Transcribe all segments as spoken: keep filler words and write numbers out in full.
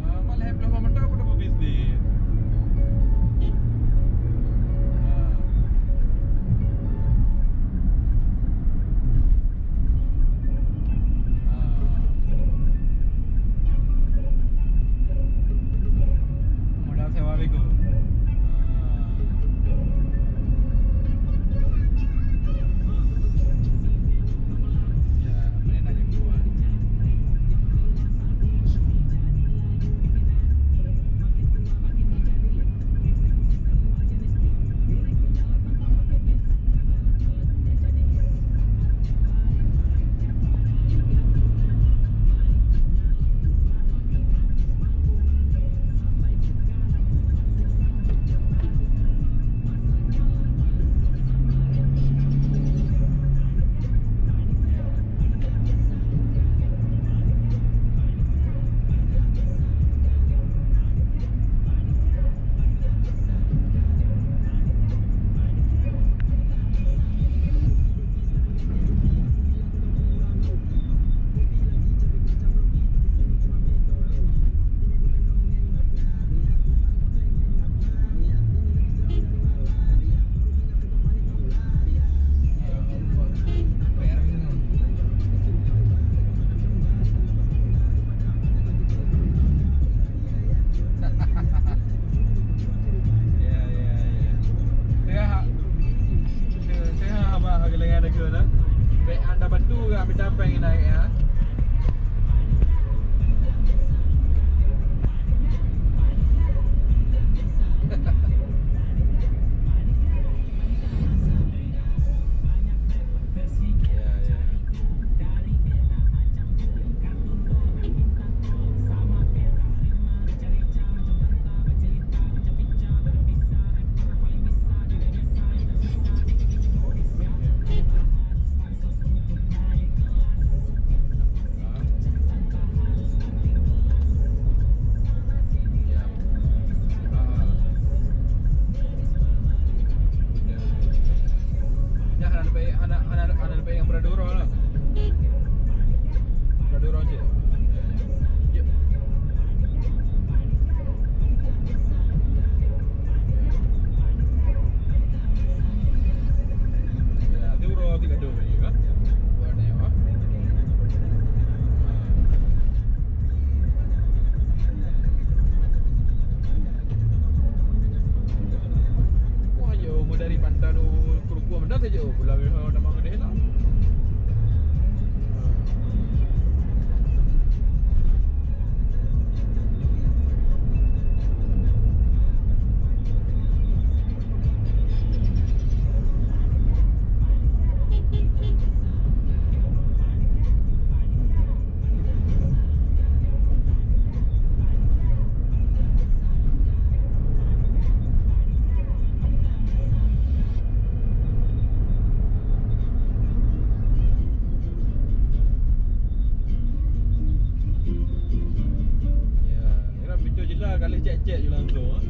Ah, malah peuloh motor pun dapat bisnis. Ah. Ah. Modal sewa bego. Ah. Ya, mana nak jemput? Ya, ya, ya. Teuh, teuh, teuh haba lagèe na. Bèk anda bantu ka mita pèng naik ya. Nyan hana leubeh, hana, hana, hana leubeh ngon Prado Roll lah. Prado Roll cit. Yuk. Ya, tu roll tiga dua tadi, kan? Buat ni, apa? Wah, yo, mau dari Pantano ke Rukuam dah saja, pulang nama kedai lah. Ya, era pintu jendela kali cek-cek je langsung, ah.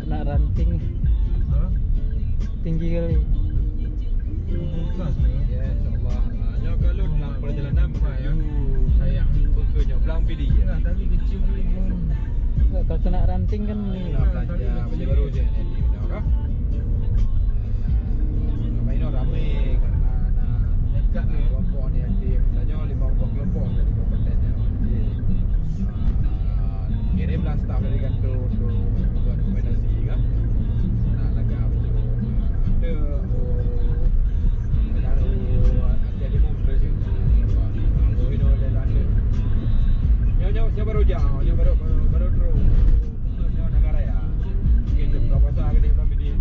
Kena ranting. Hah? Tinggi kali. Bukan. Ya, insyaallah. Ah, nyoe kalau dalam perjalanan menuju sayang, bukan nyoe, Blang Pidie. Nah, tadi kecil kali pun. Enggak, kalau kena ranting kan ni. Nah, belanja baju baru je ni, ni, dah, dah. Ramai ni, ramai karena nak kelompok ni aktif. Misalnya lima puluh kelompok jadi kompeten ya. Jadi, ah, kirimlah staf dari kantor untuk buat rekomendasi kan. Nak lagak macam ada, oh, ada, oh, ada demonstrasi. Nyoe, nyoe, nyoe baru jam, nyoe baru, baru, baru terus. Nyoe negara ya. Kita buka puasa ke di bulan Bidin.